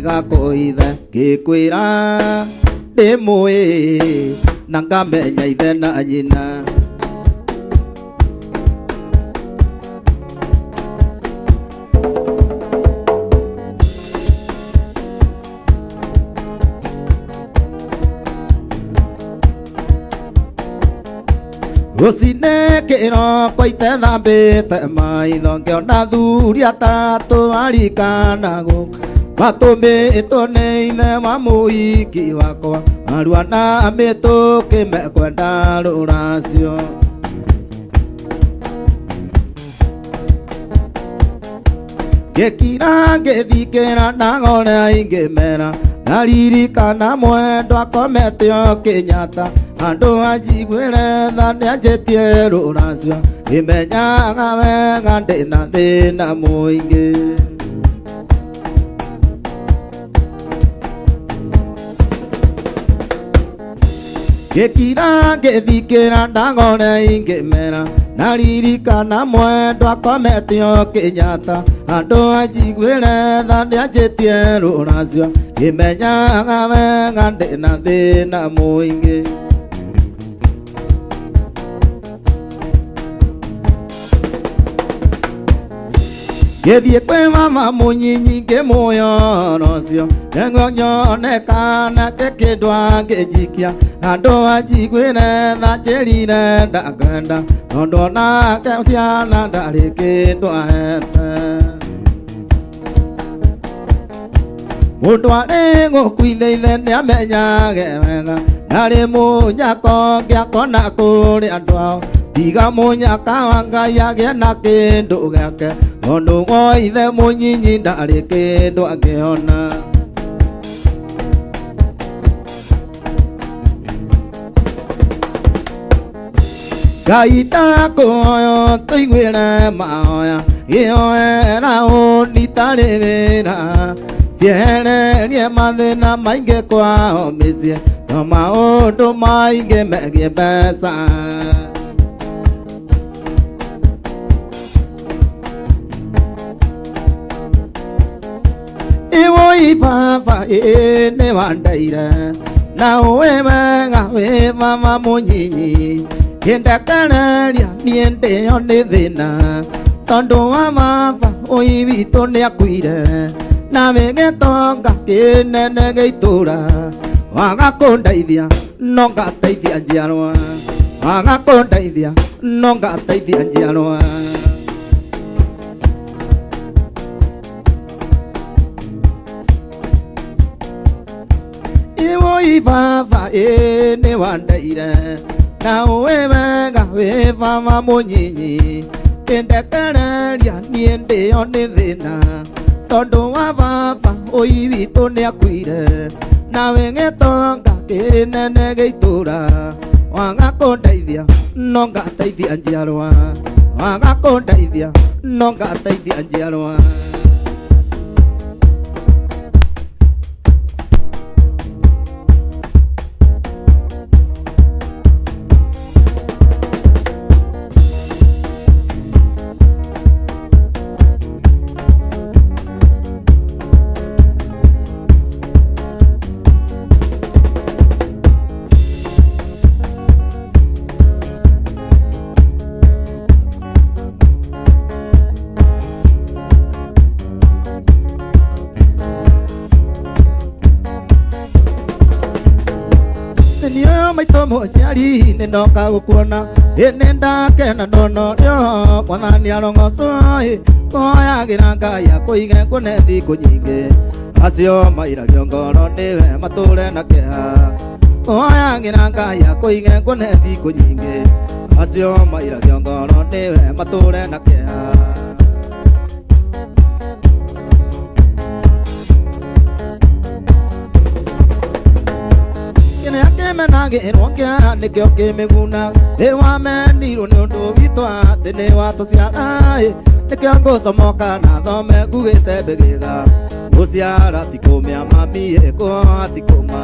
Ndigakũhithe ngĩkwĩra ndĩmũĩ na ngamenya ithe na nyina. Rũcinĩ kĩroko itethambĩte maitho ngĩona athuri atatũ arikana gũka matũmĩtwo nĩ ithe wa mũhiki wakwa arua na mĩtũkĩ mekwenda rũracio. Ngĩkira ngĩthikĩra ndagore ingĩmera ndaririkana mwendwa akomete o Kenyatta andũ anjiguĩre tha nĩanjĩtie rũracio ngĩmenyaga wega ndĩna thĩna mũingĩ. Ngĩkira ngĩthikĩra ndagore ingĩmera ndaririkana mwendwa akomete o Kenyatta andũ anjiguĩre tha nĩanjĩtie rũracio ngĩmenyaga wega ndĩna thĩna mũingĩ. Ngĩthiĩ kwĩ mama mũnyinyi ngĩmũhe ũhoro ũcio nĩguo nyone kana ke kĩndũ angĩnjikia andũ anjiguĩre tha njĩrire ndakwenda tondũ onake ciana ndarĩ kĩndũ ahete. Mũndũ arĩ gũkuithe ithe nĩamenyage wega ndarĩ mũnyaka ũngĩ akona kũrĩ andũ ao tiga mũnyaka wa Ngai agĩe na kĩndũ gĩake tondũ gwa ithe mũnyinyi ndarĩ kĩndũ angĩona. Ngai ndakũhoya ũtũiguĩre mahoya ngĩhoera ũnitarĩ wĩra ciehererie mathĩna maingĩ kwao mĩciĩ na maũndũ maingĩ megiĩ mbeca. Iwoi baba ĩ nĩ wandeire na ũĩ wega wĩ mama mũnyinyi kĩndekereria niĩ ndĩo nĩ thĩna tondũ wa baba ũi witũ nĩakuire na wĩ gĩtonga kĩnene gĩa itũra waga kũndeithia no ngateithia njiarwa waga kũndeithia no ngateithia njiarwa. Iwoi baba ĩ nĩ wandeire na ũĩ wega wĩ baba mũnyinyi kĩndekereria niĩ ndĩo nĩ thĩna tondũ wa baba ũi witũ nĩakuire na wĩ gĩtonga kĩnene gĩa itũra waga kũndeithia no ngateithia njiarwa waga kũndeithia no ngateithia njiarwa. Niĩ maitũ mũnjiari nĩ ndoka gũkuona ĩ nĩ ndakena ndona ũrĩa mwathani arogocwo ĩ kũhoyagĩra Ngai akũige nguone thikũ nyingĩ acio mairagio ngoro nĩwe matũre na kĩeha kũhoyagĩra Ngai akũige nguone thikũ nyingĩ acio mairagio ngoro nĩwe matũre na kĩeha. Kĩrĩa kĩmenagĩrwo kĩa nĩkĩo kĩmĩguna ĩ wamenirwo nĩ ũndũ witũ atĩ nĩ watũciara ĩ nĩkĩo ngũcomoka na thome ngugĩte mbĩgĩga gũciara ti kũmĩa mami ĩ kũhoa ti kũma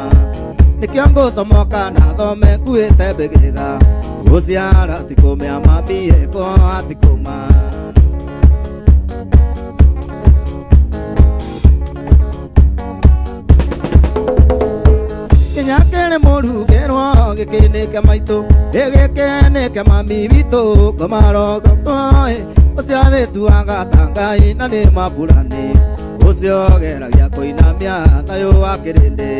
nĩkĩo ngũcomoka na thome nguĩte mbĩgĩga gũciara ti kũmĩa mami ĩ kũhoa ti kũma. Mũrugĩrwo gĩkĩ nĩ kĩa maitũ, gĩkĩ nĩ kĩa mami witũ, ngoma-rogotoĩ ũcio wĩtuaga ta Ngai na nĩ mapurani, ũcio geragia kũinamia thayũ wa kĩrĩndĩ,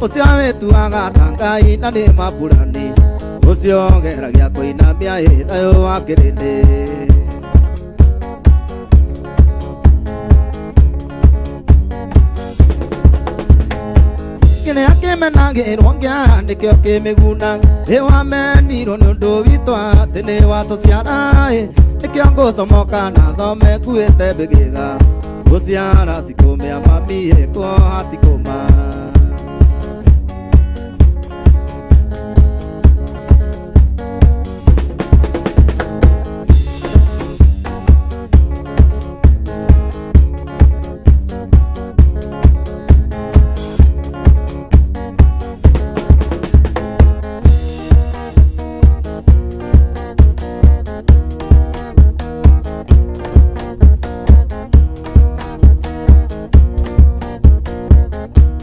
ũcio wĩtuaga ta Ngai na nĩ mapurani, ũcio geragia kũinamia thayũ wa kĩrĩndĩ. Kĩrĩa kĩmenagĩrwo ngĩa nĩkĩo kĩmĩguna, ĩ wamenirwo nĩ ũndũ witũ atĩ nĩ watũciara, ĩ nĩkĩo ngũcomoka na thome nguĩte mbĩgĩga, gũciara ti kũmĩa mami, ĩ kuoha ti kũma.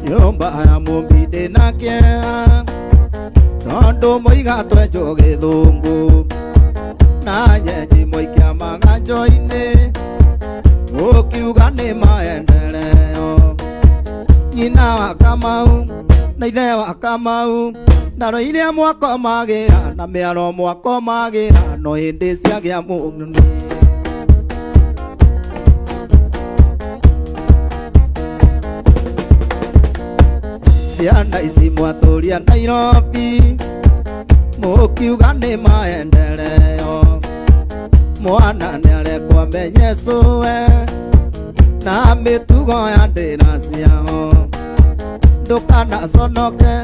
Nyũmba ya mũmbi ndĩna kĩeha tondũ mũiga twenjwo gĩthũngũ, na nyenji mũikia maganjo-inĩ mũkiuga nĩ maendeleo. Nyina wa Kamau na ithe wa Kamau ndaro iria mwakomagĩra na mĩaro mwakomagĩra no hĩndĩ ciagĩa mũguni. Ciana ici mwatũria Nairobi mũkiuga nĩ maendeleo, mwana nĩarekwo amenye cũwe na mĩtugo ya ndĩra ciao. Ndũkanaconoke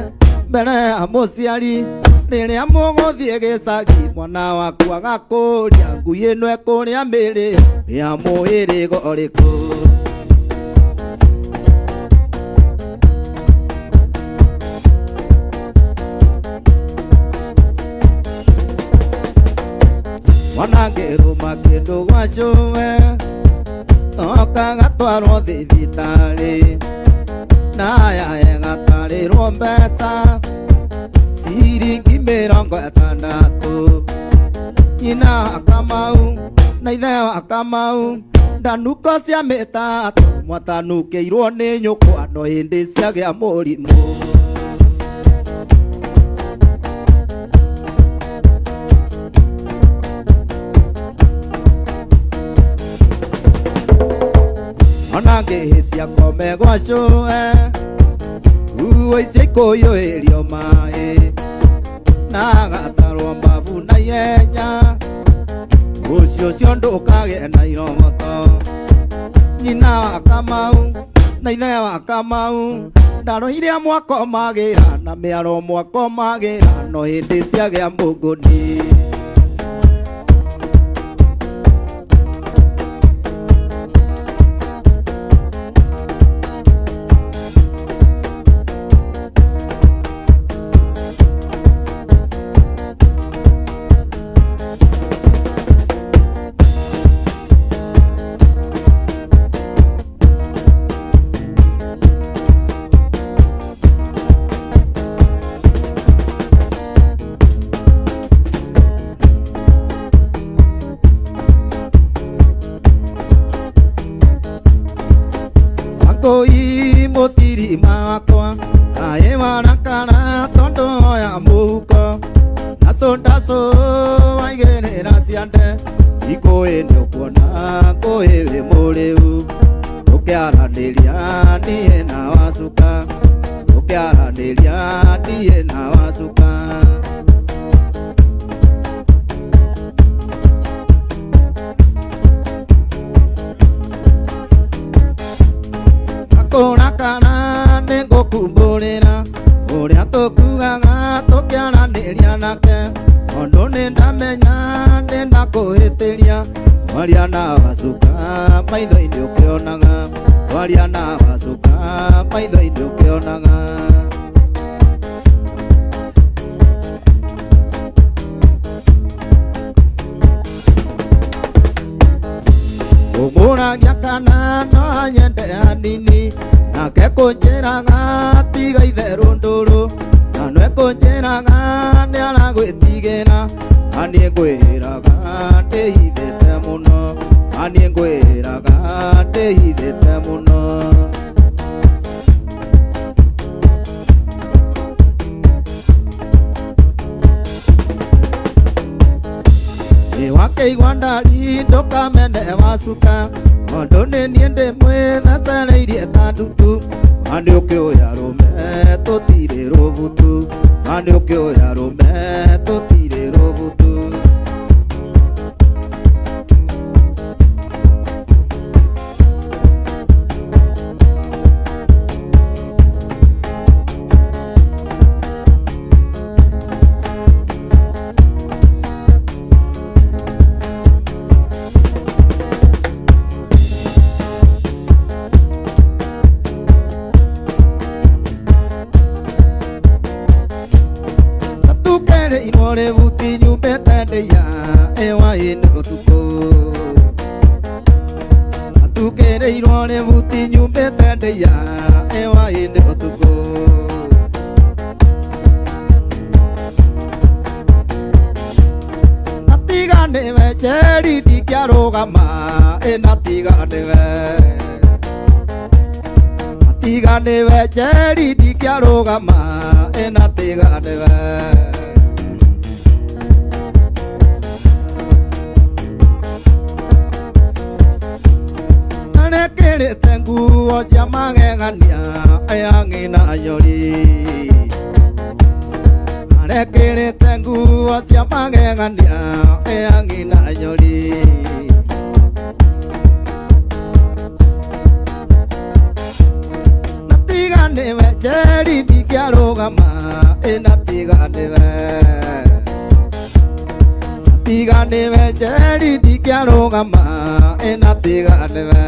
mbere ya mũciari rĩrĩa mũgũthiĩ gĩcagi, mwana waku agakũria ngui ĩno ĩkũrĩa mĩrĩ ya mũhĩrĩga ũrĩkũ. Mwana angĩrũma kĩndũ gwa cũwe oka gatwarwo thibitarĩ, na yae gatarĩrwo mbeca ciringi 60. Nyina wa Kamau na ithe wa Kamau ndanuko cia mĩtatũ mwatanukĩirwo nĩ nyũkwa no hĩndĩ ciagĩa mũrimũ. Ona ngĩhĩtia kome gwa cũwe nguo icio ikũiyũrĩrio maĩ, na agatarwo mbabu na ihenya, ũcio ũcio ndũkagĩe na irogoto. Nyina wa Kamau na ithe wa Kamau ndaro iria mwakomagĩra na mĩaro mwakomagĩra no hĩndĩ ciagĩa mũgũni. Ngũi mũtirima wakwa kaĩ warakara tondũ ya mũhuko, ndaco ndaco waigĩrĩra ciande ikũĩ nĩũkuona ngũĩ wĩ mũrĩu, tũkĩaranĩria niĩ na wacuka, tũkĩaranĩria niĩ na wacuka. Kũrakara nĩngũkumbũrĩra ũrĩa tũkugaga tũkĩaranĩria nake, tondũ nĩndamenya nĩndakũhĩtĩria, twaria na wacuka maitho-inĩ ũkĩonaga, twaria na wacuka maitho-inĩ ũkĩonaga. Kũmũragia kana no nyende hanini, nake kũnjĩraga tiga itherũ ndũrũ, na no Ekũnjĩraga nĩ aragwĩtigĩra na niĩ ngwĩraga ndĩhithĩte mũno na niĩ ngwĩraga ndĩhithĩte mũno. Wakĩigua ndari ndũkamene wacuka tondũ nĩ niĩ ndĩmwĩthecereirie ta ndutu na nĩ ũkĩũya rũme tũtirĩ rũbutu na nĩ ũkĩũya rũme tũtirĩ rũbutu. Inore buti nyumbete ndeya ewa ĩnĩ ũtukũ atukĩrĩirwo nĩ buti nyumbĩte ndeya ewa ĩnĩ ũtukũ. Natiga nĩwe Njeri ndingĩarũgama ĩ natiga nĩwe natiga nĩwe Njeri ndingĩarũgama ĩ natiga nĩwe. Arekĩrĩte nguo cia magegania aya ng'ina nyori arekĩrĩte nguo cia magegania aya ng'ina nyori. Natiga nĩwe Njeri ndingĩarũgama ĩ natiga nĩwe natiga nĩwe Njeri ndingĩarũgama ĩ natiga nĩwe.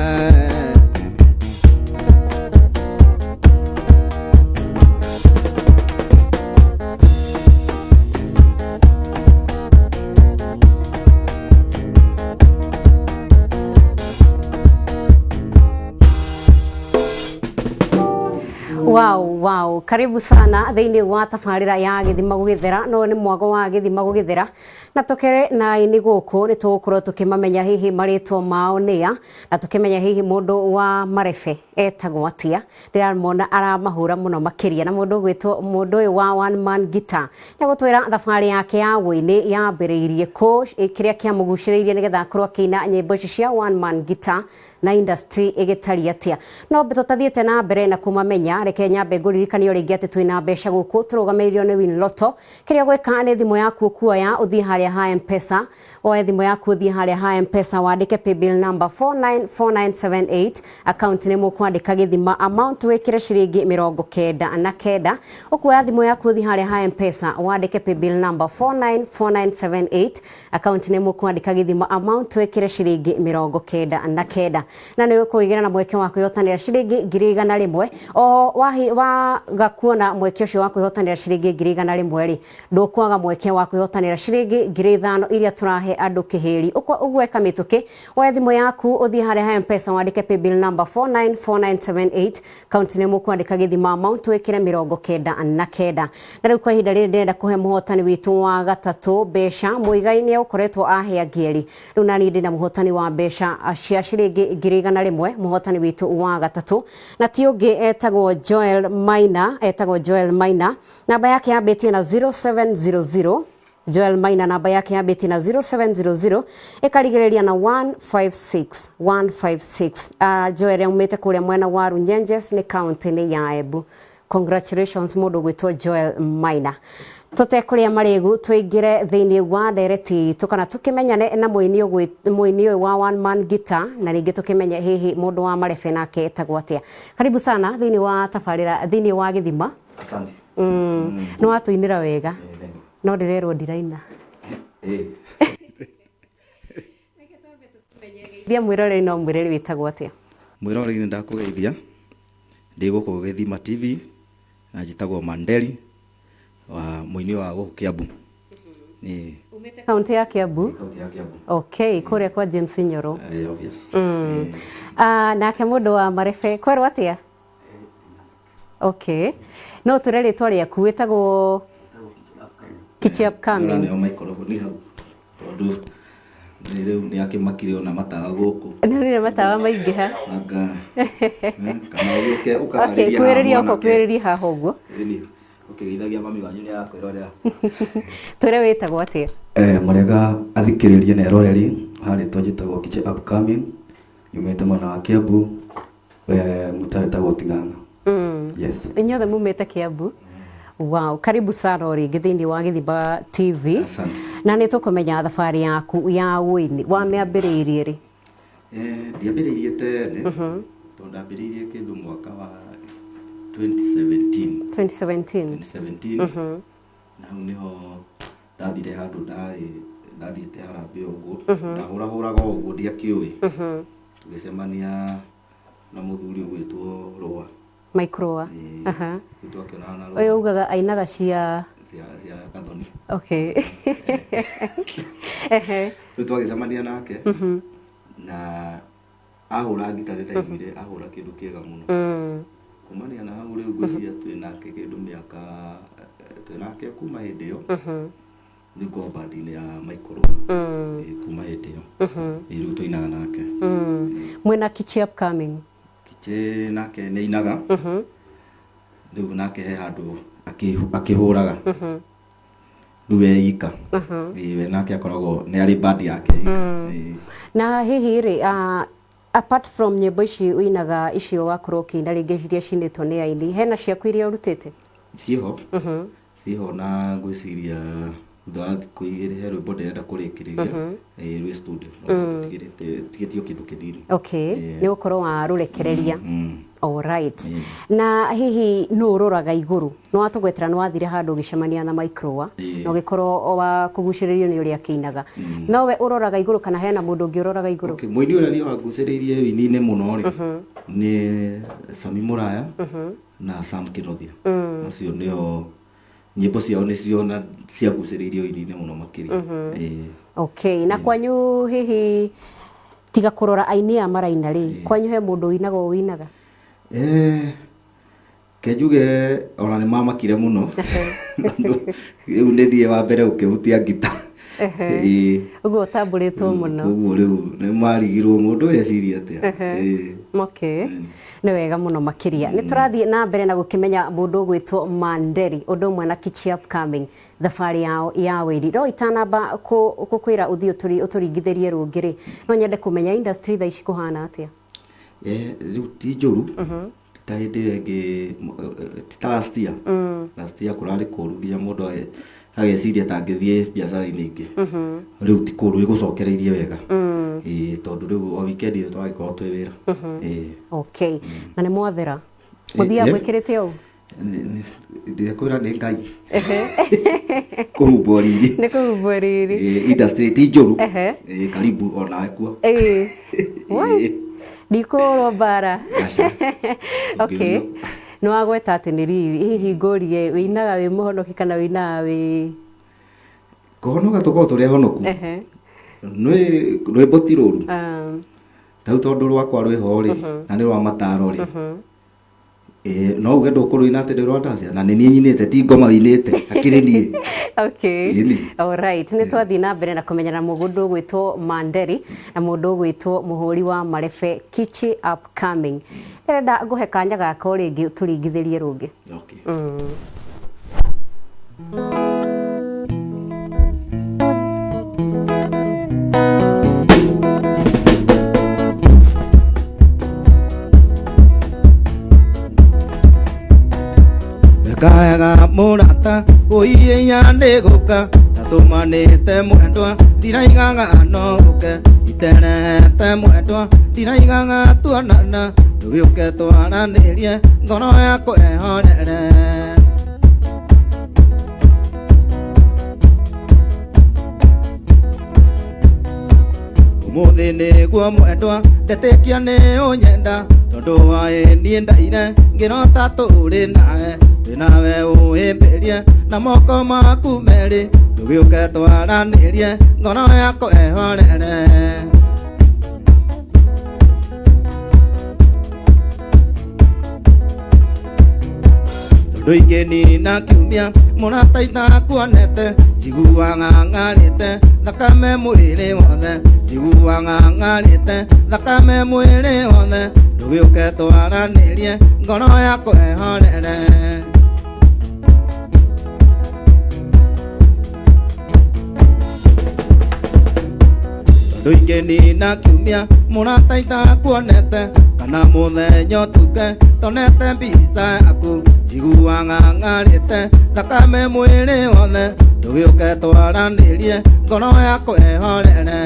Wow, wow. Karibu sana thĩinĩ wa tabarĩra ya gĩthima gũgĩthera no nĩ mwago wa gĩthima gũgĩthera na tũkĩrĩ na aini gũkũ nĩ tũgũkorwo tũkĩmamenya hihi marĩtwa mao nĩa na tũkĩmenya hihi mũndũ wa marebe etagwo atĩa. Ndĩramona aramahũra mũno makĩria na mũndũ ũgwĩtwo mũndũ ũyũ wa one man guitar nĩ gũtwĩra thabarĩ yake ya wũini yambĩrĩirie kũ kĩrĩa kĩamũgucĩrĩirie nĩgetha akorwo akĩina nyĩmbo ici cia one man guitar na industry ĩgĩtariĩ atĩa. No tũtathiĩte na mbere na kũmamenya reke nyambe ngũririkanie rĩngĩ atĩ twĩna mbeca gũkũ tũrũgamĩrĩirio nĩ Winlotto. Kĩrĩa ũgwĩka nĩ thimũ yaku ũkuoya ũthiĩ harĩa ha M-Pesa woe thimũ yaku ũthiĩ harĩa ha M-Pesa wandĩke paybill number 494978 account nĩ mũkwandĩka gĩthima amount wĩkĩre ciringi 99 ũkuoya thimũ yaku ũthiĩ harĩa ha M-Pesa wandĩke paybill number 494978 account nĩ mũkwandĩka gĩthima amount wĩkĩre ciringi 99 na nĩ ũkũigĩra na mweke wa kwĩhotanĩra ciringi 100,000 o waga kuona mweke ũcio wa kwĩhotanĩra ciringi 100,000 rĩ ndũkwaga mweke wa kwĩhotanĩra ciringi 5,000 iria tũrahe andũ kĩhĩri. Ũguo eka mĩtũkĩ woe thimũ yaku ũthiĩ harĩa ha M-Pesa wandĩke paybill number 494978 account nĩ mũkwandĩka gĩthima amount wĩkĩre 99. Na rĩu kwa ihinda rĩrĩ ndĩrenda kũhe mũhotani witũ wa gatatũ mbeca. Mũigai nĩ ũkoretwo ahe angĩ rĩu nani ndĩna mũhotani wa mbeca cia ciringi 100,000 mũhotani witũ wa gatatũ na ti ũngĩ etagwo Joel Maina etagwo Joel Maina namba yake yambĩtie na 0700 Joel Maina namba yake yambĩtie na 0700 ĩkarigĩrĩria na 156 156. Joel aumĩte kũrĩa mwena wa Runyenjes nĩ kaunti-inĩ ya Embu. Congratulations mũndũ ũgwĩtwo Joel Maina. Tũtekũrĩa marĩgu tũingĩre thĩinĩ wa ndereti itũ kana tũkĩmenyane na mũini ũyũ wa one man guitar na rĩngĩ tũkĩmenye hihi mũndũ wa marebe nake etagwo atĩa. Karibu sana thĩinĩ wa tabarĩra thĩinĩ wa gĩthima. Asante. Nĩ watũinĩra wega no ndĩrerwo ndiraina. Thia mwĩroreri no mwĩreri wĩtagwo atĩa? Mwĩroreri nĩ ndakũgeithia ndĩ gũkũ Gĩthima TV na njĩtagwo Manderi wa mũini wa gũkũ Kiambu. Ni Umĩte kaunti ya Kiambu? Kaunti ya Kiambu. Okay, kũrĩa kwa James Nyoro. Obvious. Nake mũndũ wa marebe kwerwo atĩa? Okay. No tũre rĩtwa rĩaku wĩtagwo Kichi upcoming. Nĩo maikoroboni hau tondũ rĩu nĩ akĩmakire ona matawa gũkũ. Nĩ matawa maingĩha. Anga kana ũgĩũke Okay, ũkaharĩria kwĩrĩria haha ũko mwanake. kwĩrĩria haha ũguo. Ĩni, ũkĩgeithagia mami wanyu nĩ arakwĩrorera. Twĩre wĩtagwo atĩa? Mũrega athikĩrĩria na eroreri, harĩtwa njĩtagwo Kiche Upcoming, nyumĩte mwena wa Kiambu, mũtaa wĩtagwo Ting'ang'a. Yes. Inyuothe mumĩte Kiambu. Wow, karibu sana o rĩngĩ thĩinĩ wa Gĩthimba TV. Asante. Na nĩ tũkũmenya thabarĩ yaku ya ũini wamĩambĩrĩirie rĩ? Ndiambĩrĩirie tene tondũ ndambĩrĩirie kĩndũ mwaka wa 2017. 2017. 2017 na hau nĩho ndathire handũ ndarĩ ndathiĩte harambĩ ũguo ndahũrahũraga ũguo ndiakĩũĩ tũgĩcemania na mũthuri ũgwĩtwo Rũa. Microa. Ĩĩ, Aha. rĩu twakĩonana na Ũyũ Rũa ugaga ainaga cia cia Gathoni. okay. Ehe. Rĩu twagĩcemania nake na ahũra ngita nĩ ndaiguire ahũra kĩndũ kĩega mũno. Kumania na hau rĩu ngwĩciria twĩ nake kĩndũ mĩaka twĩ nake kuma hĩndĩ ĩyo rĩu ngorwo bandi-inĩ ya Michael Rũa. Ĩĩ, kuma hĩndĩ ĩyo. Ĩĩ, rĩu tũinaga nake. Mwĩna Kichi upcoming. Kiche nake nĩ ainaga rĩu nake he handũ akĩhũraga rĩu we ika. Ĩĩ, we nake akoragwo nĩ arĩ bandi yake ika. Ĩĩ. Na hihi rĩ apart from nyĩmbo ici ũinaga icio wakorwo ũkĩina rĩngĩ iria cinĩtwo nĩ aini, hena ciaku iria ũrutĩte? Ciĩho ciĩho na ngwĩciria thutha wa thikũ igĩrĩ he rwĩmbo ndĩrenda kũrĩkĩrĩria rwĩ studio tigĩtio kĩndũ kĩnini. Okay, nĩ gũkorwo warũrekereria. Alright. Yeah. Na hihi nũ ũroraga igũrũ? Nĩ watũgwetera nĩ wathire handũ ũgĩcemania na Microa na ũgĩkorwo wa kũgucĩrĩrio nĩ ũrĩa akĩinaga. No we ũroraga igũrũ kana hena mũndũ ũngĩ ũroraga igũrũ? Okay, mũini ũrĩa niĩ wangucĩrĩirie ũini-inĩ mũno rĩ nĩ Sami Mũraya na Sam Kĩnuthia. Acio nĩo nyĩmbo ciao nĩcio na ciangucĩrĩirie ũini-inĩ mũno makĩria. Ĩĩ. Okay, na kwanyu hihi tiga kũrora aini aya maraina rĩ, kwanyu he mũndũ ũinaga o ũinaga? Ke njuge ona nĩ mamakire mũno tondũ rĩu nĩ niĩ wa mbere gũkĩhutia ngita. Ĩĩ. Ũguo ũtambũrĩtwo mũno. Ũguo rĩu nĩ marigirwo mũndũ ũyũ eciria atĩa. Ĩĩ. Okay. Nĩ wega mũno makĩria. Nĩ tũrathiĩ na mbere na gũkĩmenya mũndũ ũgwĩtwo Manderi ũndũ ũmwe na Kichi upcoming thabarĩ yao ya wĩri. No itanamba gũkwĩra ũthiĩ ũtũringithĩrie rũngĩ rĩ, no nyende kũmenya industry thaa ici kũhana atĩa? Rĩu ti njũru ti ta hĩndĩ ĩyo ĩngĩ ti ta last year. Last year kũrarĩ kũru nginya mũndũ ageciria ta angĩthiĩ biacara-inĩ ingĩ. Rĩu ti kũru ĩgũcokereirie wega. Ĩĩ, tondũ rĩu o weekend ĩyo twagĩkorwo twĩ wĩra. Ĩĩ. Okay. Na nĩ mwathera? Mũthiaga mwĩkĩrĩte ũũ? Ndĩkwĩra nĩ Ngai. Kũhumbwo riri. Nĩ kũhumbwo riri. Ĩĩ, industry ti njũru. Ĩĩ, karibu onawe kuo. Ĩĩ. Ndikũhũrwo mbara. Okay. Nĩ wagweta atĩ nĩ riri. Hihi ngũrie wĩinaga wĩ mũhonoki kana wĩinaga wĩ kũhonoka tũkoragwo tũrĩ ahonoku. Nĩ rwĩmbo ti rũru. Tau tondũ rwakwa rwĩho rĩ na nĩ rwa mataro rĩ. No uge ndũkũrũina atĩ nĩ rwa ndacia na nĩ niĩ nyinĩte ti ngoma wĩinĩte hakĩrĩ niĩ. Okay. Alright. Nĩ twathiĩ na mbere na kũmenyana mũndũ ũgwĩtwo Manderi na mũndũ ũgwĩtwo mũhũri wa marebe Kichi upcoming. Ndĩrenda ngũhe kanya gaka o rĩngĩ tũringithĩrie rũngĩ. Okay. Wega mũrata ũiya nĩ gũka ndatũmanĩte mwendwa ndiraigaga no ũke iterete mwendwa ndiraigaga tuonana ndũgĩũke twaranĩrie ngoro yakwa ĩhorere. Ũmũthĩ nĩguo mwendwa ndetĩkia nĩ ũnyenda tondũ waĩ niĩ ndaire ngĩrota tũrĩ nawe twĩ nawe ũhĩmbĩrie na moko maku merĩ ndũgĩũke twaranĩrie ngoro yakwa ĩhorere. Tondu ingĩnina kiumia mũrata itakuonete njiguaga ng'arĩte thakame mwĩrĩ wothe njiguaga ng'arĩte thakame mwĩrĩ wothe ndũgĩũke twaranĩrie ngoro yakwa ĩhorere. Tondu ingĩnina kiumia mũrata itakuonete kana mũthenya ũtuke tonete mbica yaku njiguaga ng'arĩte thakame mwĩrĩ wothe ndũgĩũke twaranĩrie ngoro yakwa ĩhorere.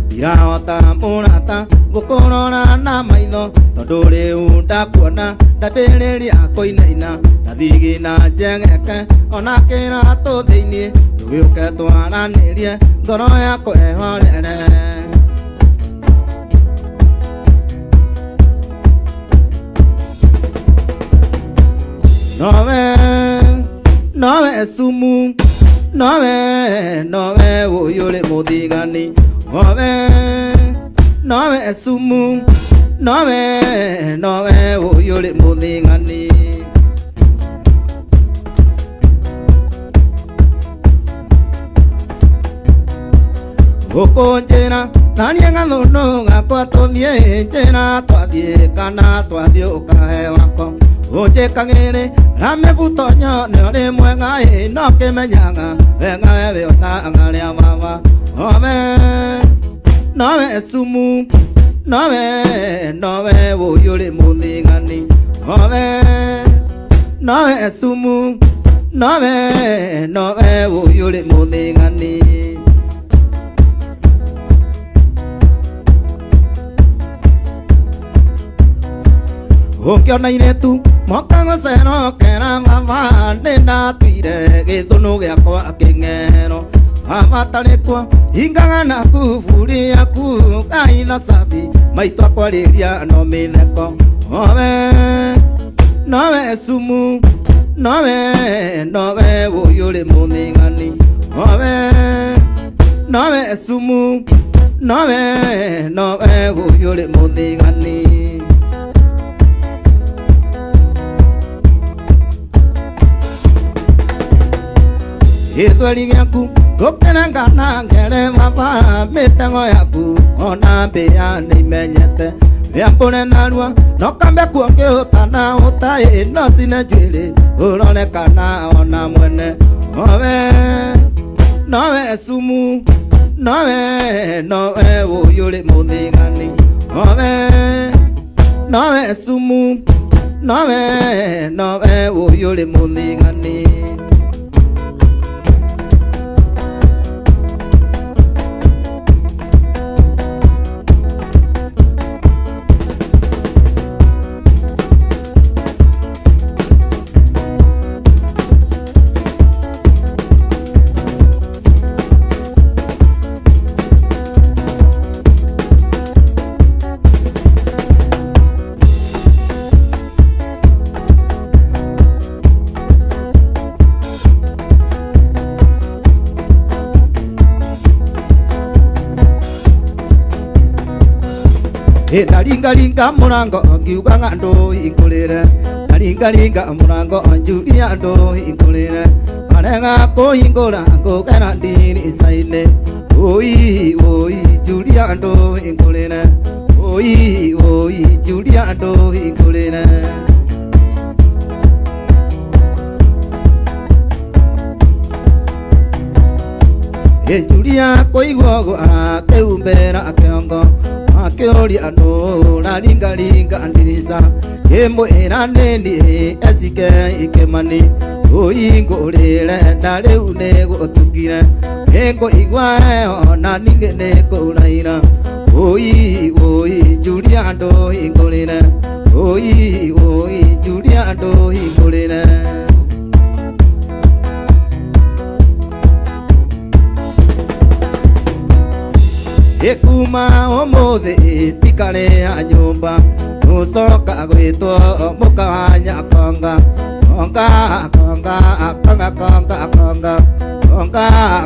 Ndirahota mũrata gũkũrora na maitho tondu rĩu ndakuona ndambĩrĩria kũinaina ndathigina njeng'eke ona kĩratũ thĩinĩ ndũgĩũke twaranĩrie ngoro yakwa ĩhorere. Nowe nowe sumu nowe nowe ũyũ ũrĩ mũthigani nowe nowe sumu nowe nowe ũyũ ũrĩ mũthigani. Ũkũnjĩra naniĩ gathũnũ gakwa tũthiĩ njĩra twathiĩ kana twathiĩ ũkahe wakwa ũnjĩkagĩrĩ ra mĩbuto nĩ ũrĩ mwega ĩ no kĩmenyaga wega we wĩ ũtanga rĩa baba. Nowe nowe sumu nowe nowe ũyũ ũrĩ mũthigani nowe nowe sumu nowe nowe ũyũ ũrĩ mũthigani. Ũngĩona irĩtu moka gũcerokera baba nĩndatuire gĩthũnũ gĩakwa kĩng'ero baba tarĩ kuo hingaga na kuburi yaku ngaitha cabi maitũ akwarĩria no mĩtheko. Nowe nowe sumu nowe nowe ũyũ ũrĩ mũthigani nowe nowe sumu nowe nowe ũyũ ũrĩ mũthigani. Gĩthweri gĩaku gũkĩrenga na ngere baba mĩtego yaku ona mbĩa nĩimenyete wĩambũre narua no kambe kuo ngĩũtana ũtaĩ no cine njuĩrĩ ũrore kana ona mwene. Nowe nowe sumu nowe nowe ũyũ ũrĩ mũthigani nowe nowe sumu nowe nowe ũyũ ũrĩ mũthigani. Ndaringaringa mũrango ngiuga ng'andũ hingũrĩre ndaringaringa mũrango njuria andũ hingũrĩre arega kũhingũra ngũgera ndirica-inĩ ũi ũi njuria andũ hingũrĩre ũi ũi njuria andũ hingũrĩre. Njuria kũigua ũguo akĩhumbĩra kĩongo akĩũria nũ ũraringaringa ndirica kĩmwĩra nĩ niĩ esike ikĩmani ũi ngũrĩre na rĩu nĩgũtukire nĩngũigua heho na ningĩ nĩkũraira ũi ũi njuria andũ hingũrĩre ũi ũi njuria andũ hingũrĩre. Kuma ũmũthĩ ndikarĩa nyũmba nũcoka gwĩtwo mũka wa Nyakonga konga konga konga konga konga konga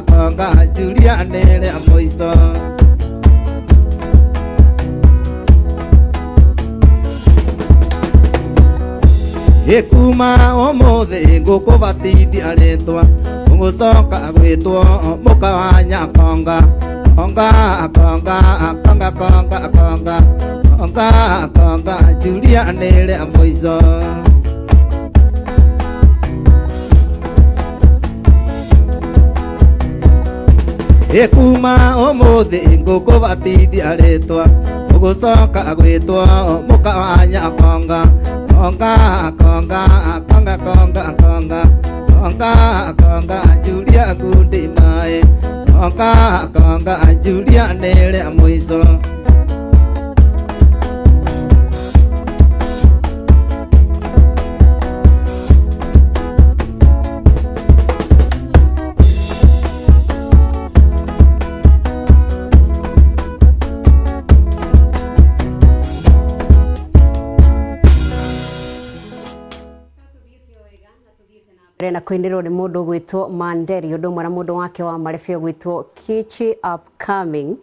konga Julia nĩ rĩa mũico. Ĩkuma ũmũthĩ ngũkũbatithia rĩtwa ũgũcoka gwĩtwo mũka wa Nyakonga konga konga konga konga konga konga konga Julia nĩ rĩa mũico. Ĩkuma ũmũthĩ ngũkũbatithia rĩtwa ũgũcoka gwĩtwo mũka wa Nyakonga konga konga konga konga konga konga konga Julia ngundi mae konga konga Julia nĩ rĩa mũico. Mbere na kũinĩrwo nĩ mũndũ ũgwĩtwo Manderi ũndũ ũmwe na mũndũ wake wa marebe ũgwĩtwo Kichi Upcoming.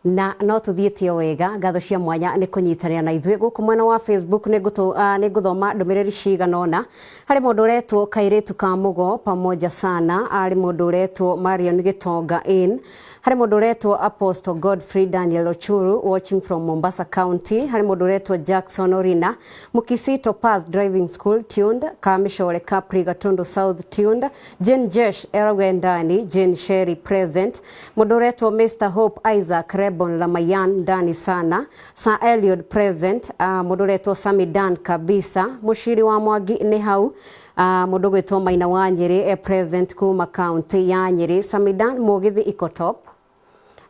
Na no tuthiĩte o wega, ngatho cia mwanya nĩ kũnyitanĩra na ithuĩ gũkũ mwena wa Facebook. Nĩ ngũthoma ndũmĩrĩri cigana ũna. Harĩ mũndũ ũretwo Kairĩtu ka Mũgo, pamoja sana. Harĩ mũndũ ũretwo Marion Gĩtonga in. Harĩ mũndũ ũretwo Apostle Godfrey Daniel Ochuru, watching from Mombasa County. Harĩ mũndũ ũretwo Jackson Orina Mukisito Pass Driving School, tuned. Kamĩcore Capri Gatundu South, tuned. Jane Jesh Erwendani, Jane Sherry, present. Mũndũ ũretwo Mr Hope Isaac Rebon Lamayan, ndani sana. Sir Eliud, present. Mũndũ ũretwo Sami Dan kabisa. Mũciri wa Mwangi nĩ hau. Mũndũ ũgwĩtwo Maina wa Nyĩrĩ e present kuma county ya Nyĩrĩ. Samidan Mũgithi iko top.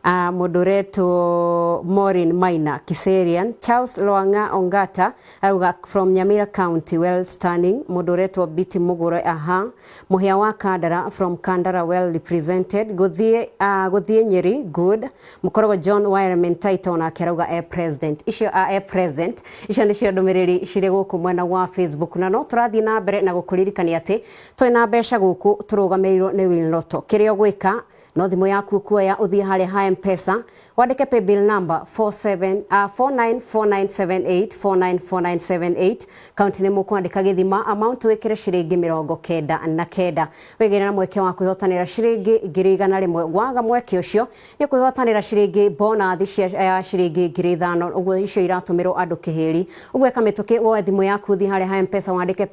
Mũndũ ũretwo Maureen Maina Kiserian. Charles Lwanga Ongata auga from Nyamira County, well standing. Mũndũ ũretwo Biti Mugure, aha. Mũhĩa wa Kandara from Kandara, well represented. Gũthiĩ Nyĩrĩ, good. Mũkorogo John Wireman Taito onake arauga e president. Icio e present. Icio nĩcio ndũmĩrĩri cirĩ gũkũ mwena wa Facebook, na no tũrathiĩ na mbere na gũkũririkania atĩ twĩna mbeca gũkũ tũrũgamĩrĩirwo nĩ Winlotto. Kĩrĩa ũgwĩka no thimũ yaku kuoya ũthiĩ harĩa ha M-Pesa, wandĩke paybill number 47 494978 494978, kaunti nĩ mũkwandĩka gĩthima, amount wĩkĩre ciringi 99, wĩgĩre na mweke wa kwĩhotanĩra ciringi 100,000. Waga mweke ũcio nĩ kwĩhotanĩra ciringi bonathi cia ciringi 5,000, ũguo icio iratũmĩrwo andũ kĩhĩri. Ũguo eka mĩtũkĩ, woe thimũ yaku, ũthiĩ harĩa ha M-Pesa, wandĩke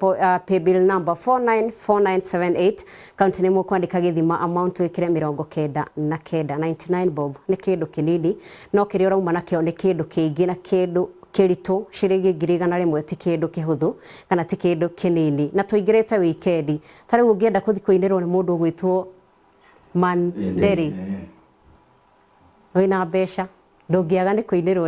paybill number 494978, kaunti nĩ mũkwandĩka gĩthima, amount wĩkĩre 99, 99 bob. Nĩ kĩndũ kĩnini, no kĩrĩa ũrauma nakĩo nĩ kĩndũ kĩingĩ na kĩndũ kĩritũ. Ciringi 100,000 ti kĩndũ kĩhũthũ kana ti kĩndũ kĩnini, na tũingĩrĩte wikendi. Ta rĩu ũngĩenda kũthi kũinĩrwo nĩ mũndũ ũgwĩtwo Manderi wĩna mbeca, ndũngĩaga nĩ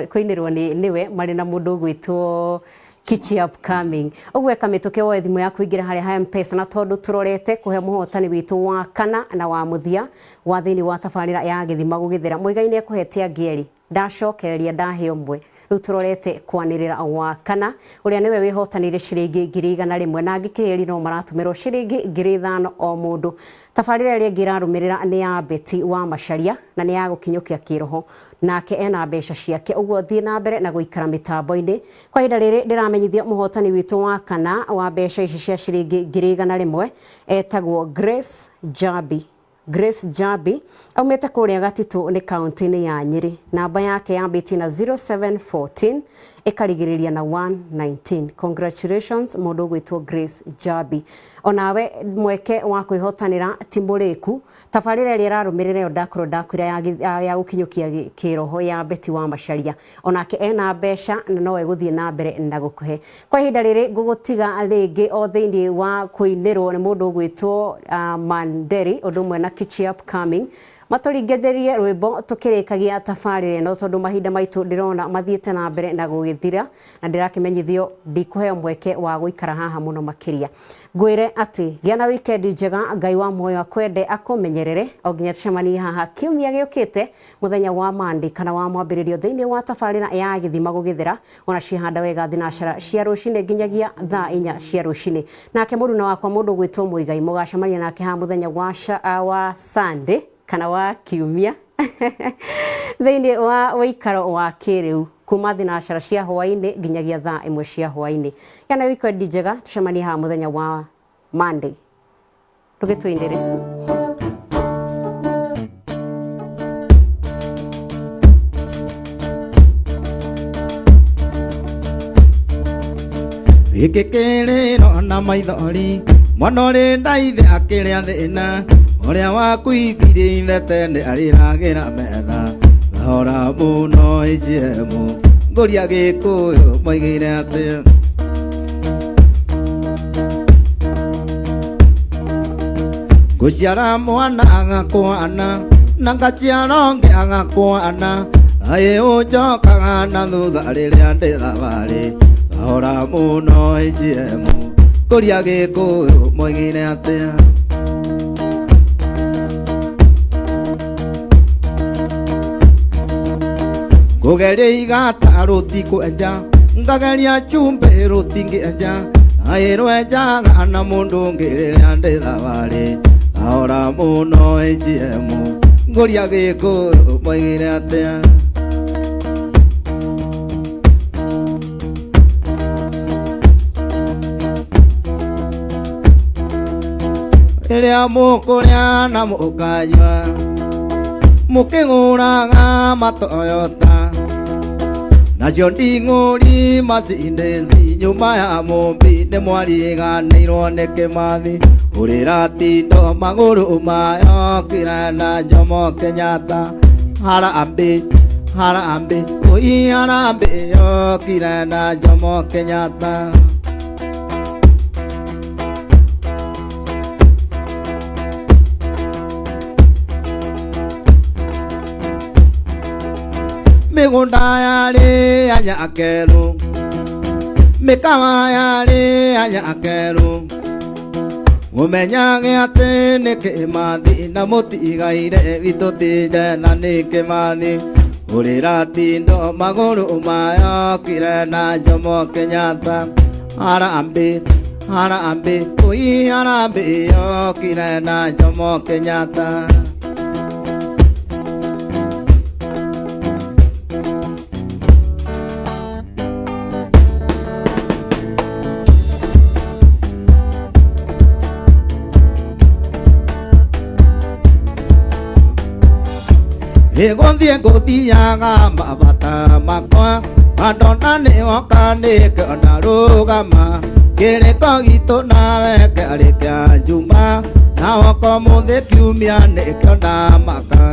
kũinĩrwo nĩ nĩwe marĩ na mũndũ ũgwĩtwo Kichi Upcoming. Ũguo eka mĩtũkĩ, woe thimũ yaku, ingĩre harĩa ha M-Pesa, na tondũ tũrorete kũhe mũhotani witũ wa kana na wa mũthia wa thĩinĩ wa tabarĩra ya gĩthima gũgĩthera. Mũigai nĩ ekũhete angĩ erĩ, ndacokereria ndahe ũmwe. Rĩu tũrorete kwanĩrĩra wa kana, ũrĩa nĩwe wĩhotanĩire ciringi 100,000, na angĩ kĩhĩri no maratũmĩrwo ciringi 5,000 o mũndũ. Tabarĩra ĩrĩa ĩngĩ ĩrarũmĩrĩra nĩ ya Beti wa Macharia, na nĩ ya gũkinyũkia kĩroho, nake ena mbeca ciake. Ũguo thiĩ na mbere na gũikara mĩtambo-inĩ. Kwa ihinda rĩrĩ ndĩramenyithia mũhotani witũ wa kana wa mbeca ici cia ciringi 100,000 etagwo Grace Jabi. Grace Jabi aumĩte kũrĩa Gatitũ, nĩ kaunti-inĩ ya Nyĩrĩ. Namba yake yambĩtie na 0714 ĩkarigĩrĩria na 119. Congratulations, mũndũ ũgwĩtwo Grace Jabi. Onawe mweke wa kwĩhotanĩra ti mũrĩku. Tabarĩra ĩrĩa ĩrarũmĩrĩra ĩyo ndakorwo ndakwĩra ya gũkinyũkia kĩroho ya Beti wa Macharia, onake ena mbeca na no egũthiĩ na mbere na gũkũhe. Kwa ihinda rĩrĩ ngũgũtiga rĩngĩ o thĩinĩ wa kũinĩrwo nĩ mũndũ ũgwĩtwo Manderi ũndũ ũmwe na Kichi Upcoming, matũringithĩrie rwĩmbo tũkĩrĩkagia tabarĩra ĩno, tondũ mahinda maitũ ndĩrona mathiĩte na mbere na gũgĩthira, na ndĩrakĩmenyithio ndikũheo mweke wa gũikara haha mũno makĩria. Ngwĩre atĩ gĩa na wikendi njega. Ngai wa muoyo akwende, akũmenyerere, o nginya tũcemanie haha kiumia gĩũkĩte mũthenya wa Mandi kana wa mwambĩrĩrio thĩinĩ wa tabarĩra ya gĩthima gũgĩthera, ona cihanda wega thinacara cia rũcinĩ nginyagia thaa 4 cia rũcinĩ. Nake mũruna wakwa, mũndũ gwĩtwo Mũigai, mũgacemania nake haha mũthenya wa Sunday kana wa kiumia thĩinĩ wa ũikaro wa kĩrĩu. kuma thinacara cia hwaini nginyagia thaa 1 cia hwaini. Yana weekend njega, tucemanie haha muthenya wa Monday. Ndũgĩtũinĩre. Gĩkĩ kĩrĩro na maithori mwana ũrĩ ndaithe akĩrĩa thĩna ũrĩa wakuithirie ithe tene arĩragĩra metha thahora mũno icemu ngũria Gĩkũyũ moigire atĩa. Ngũciara mwana agakwana na ngaciara ũngĩ agakwana aĩ ũnjokaga na thutha rĩrĩa ndĩ thabarĩ thahora mũno icemu ngũria Gĩkũyũ moigire atĩa. Ngũgeria igata rũtikwenja ngageria cumbĩ rũtingĩenja aĩ rwenjaga na mũndũ ũngĩ rĩrĩa ndĩ thabarĩ thahora mũno icemu ngũria Gĩkũyũ moigire atĩa. Rĩrĩa mũkũrĩa na mũkanyua mũkĩgũraga matoyota nacio nding'ũri macindĩci nyũmba ya mũmbi nĩ mwariganĩirwo nĩ Kĩmathi ũrĩra tindo magũrũ mayo kira na Jomo Kenyatta harambĩ harambĩ oi harambĩ yokire na Jomo Kenyatta. Mĩgũnda yarĩ ya Nyakerũ mĩkawa yarĩ ya Nyakerũ mũmenyage atĩ nĩ Kĩmathi na mũtigaire witũ ti njena nĩ Kĩmathi ũrĩra tindo magũrũ mayo kire na Jomo Kenyatta harambĩ harambĩ oi harambĩ yokire na Jomo Kenyatta. Gũthiĩ ngũthiaga mabata makwa andona nĩ woka nĩkĩo ndarũgama kĩrĩko gitũ nawe kĩarĩ kĩa Njuma na woka ũmũthĩ kiumia nĩkĩo ndamaka.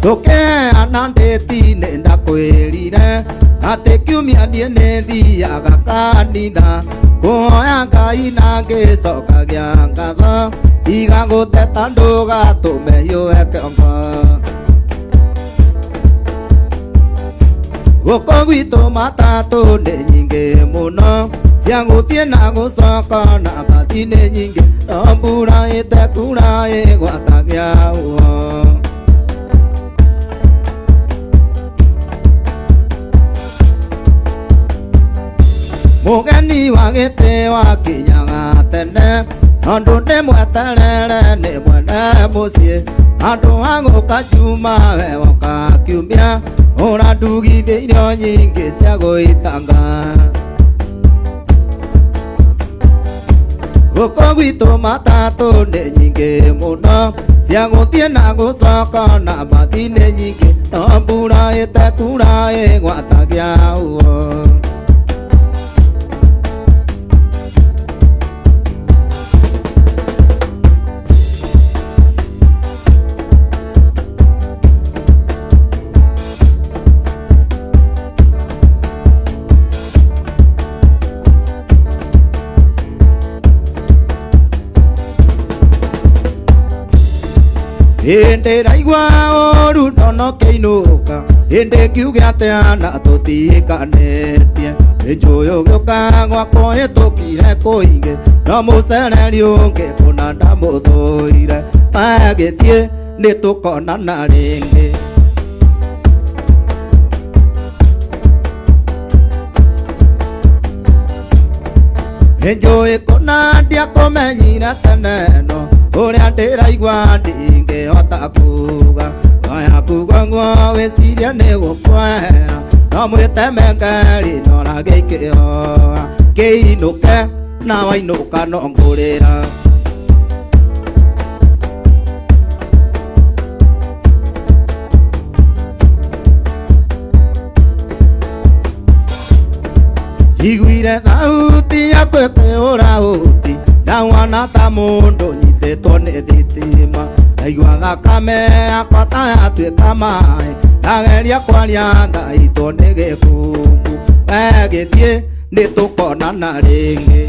Tũkĩheana ndĩti nĩ ndakwĩrire atĩ kiumia niĩ nĩ thiaga kanitha kũhoya Ngai na ngĩcokagia ngatho tiga gũteta ndũgatũme hiũhe kĩongo. Gũkũ gwitũ matatũ nĩ nyingĩ mũno cia gũthiĩ na gũcoka na bathi nĩ nyingĩ no mbura ĩtekura ĩgwatagia huho. Mũgeni wa gĩtĩ wakinyaga tene tondũ nĩ mweterere nĩ mwene mũciĩ andũ a gũka Juma we woka kiumia ũrandugithia irio nyingĩ cia gũitanga. Gũkũ gwitũ matatũ nĩ nyingĩ mũno cia gũthiĩ na gũcoka na bathi nĩ nyingĩ no mbura ĩtekura ĩgwatagia huho. Hĩndĩ ndaigua ũru ndono kĩinũka hĩndĩ ngiuge atĩa na tũtiĩkanĩtie njũyũ gĩũka gwakwa hĩtũkire kũingĩ no mũcereri ũngĩ kũna ndamũthũire agĩthiĩ nĩ tũkonana rĩngĩ. Njũĩ kũna ndiakũmenyire tene no Ũrĩa ndĩraigua ndingĩhota kuga Oya kuga nguo wĩcirie nĩ gũkwera No mwĩtemengeri norage ikĩhoa Kĩinũke na wainũka no ngũrĩra Njiguire thauti yakwa ĩkĩũra huti Ndauana ta mũndũ nyitĩtwo nĩ thitima Ndaigua thakame yakwa ta yatuĩka maĩ Ndageria kwaria ndaitwo nĩ gĩbumbu We gĩthiĩ nĩ tũkonana rĩngĩ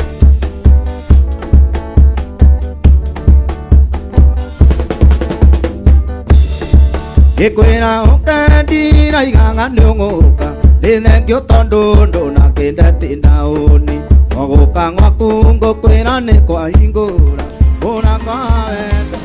Ngĩkwĩra ũke ndiraigaga nĩ ũgũka Nĩ thengio tondũ ndũnakĩndete ndaũni Ogũka gwaku ngũkwĩra nĩ kwahingũra Ũra kwa wendo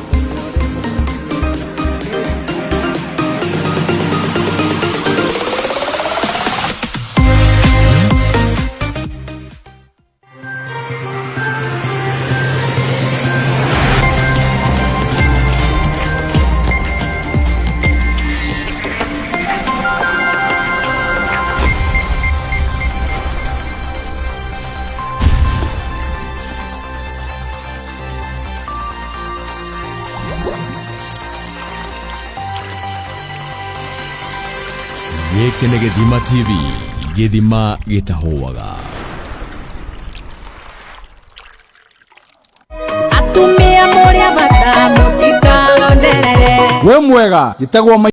Gĩkĩ nĩ Gĩthima TV, gĩthima gĩtahũaga. Atumia mũrĩ a bata mũtikagonerere. Wĩ mwega njĩtagwo.